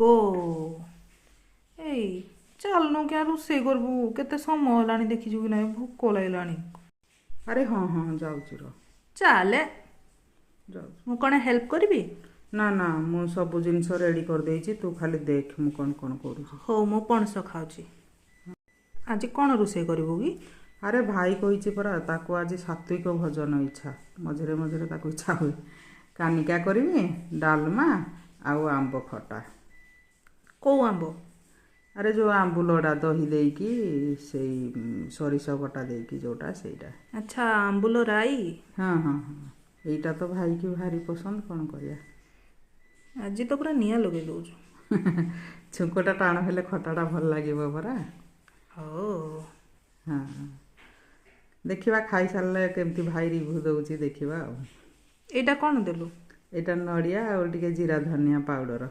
ଗୋ। ଏଇ ଚାଲୁନୁ କିଆଁ ରୋଷେଇ କରିବୁ, କେତେ ସମୟ ହେଲାଣି ଦେଖିଛୁ କି ନାହିଁ, ଭୋକ ଲାଗିଲାଣି। ଆରେ ହଁ ହଁ, ଯାଉଛି ରହ। ଚାଲେ। ଯାଉଛି। ମୁଁ କ'ଣ ହେଲ୍ପ କରିବି? ନା ନା, ମୁଁ ସବୁ ଜିନିଷ ରେଡ଼ି କରିଦେଇଛି, ତୁ ଖାଲି ଦେଖ ମୁଁ କ'ଣ କ'ଣ କରୁଛି। ହଉ, ମୁଁ ପଣସ ଖାଉଛି। ଆଜି କ'ଣ ରୋଷେଇ କରିବୁ କି? ଆରେ ଭାଇ କହିଛି ପରା, ତାକୁ ଆଜି ସାତ୍ଵିକ ଭୋଜନ ଇଚ୍ଛା। ମଝିରେ ମଝିରେ ତାକୁ ଇଚ୍ଛା ହୁଏ। କାନିକା କରିବି, ଡାଲମା ଆଉ ଆମ୍ବ ଖଟା। କୋଉ ଆମ୍ବ? ଆରେ ଯେଉଁ ଆମ୍ବୁଲଟା ଦହି ଦେଇକି, ସେଇ ସୋରିଷ ବଟା ଦେଇକି ଯେଉଁଟା, ସେଇଟା। ଆଚ୍ଛା, ଆମ୍ବୁଲ ରାଇ। ହଁ ହଁ ହଁ, ଏଇଟା ତ ଭାଇକି ଭାରି ପସନ୍ଦ, କ'ଣ କରିବା। ଆଜି ତ ପୁରା ନିଆଁ ଲଗେଇ ଦେଉଛୁ। ଛୁଙ୍କଟା ଟାଣ ହେଲେ ଖଟାଟା ଭଲ ଲାଗିବ ପରା। ହଉ। ହଁ, ଦେଖିବା ଖାଇସାରିଲେ କେମିତି ଭାଇ ରିଭ୍ୟୁ ଦେଉଛି, ଦେଖିବା ଆଉ। ଏଇଟା କ'ଣ ଦେଲୁ? ଏଇଟା ନଡ଼ିଆ ଆଉ ଟିକେ ଜିରା ଧନିଆ ପାଉଡ଼ର।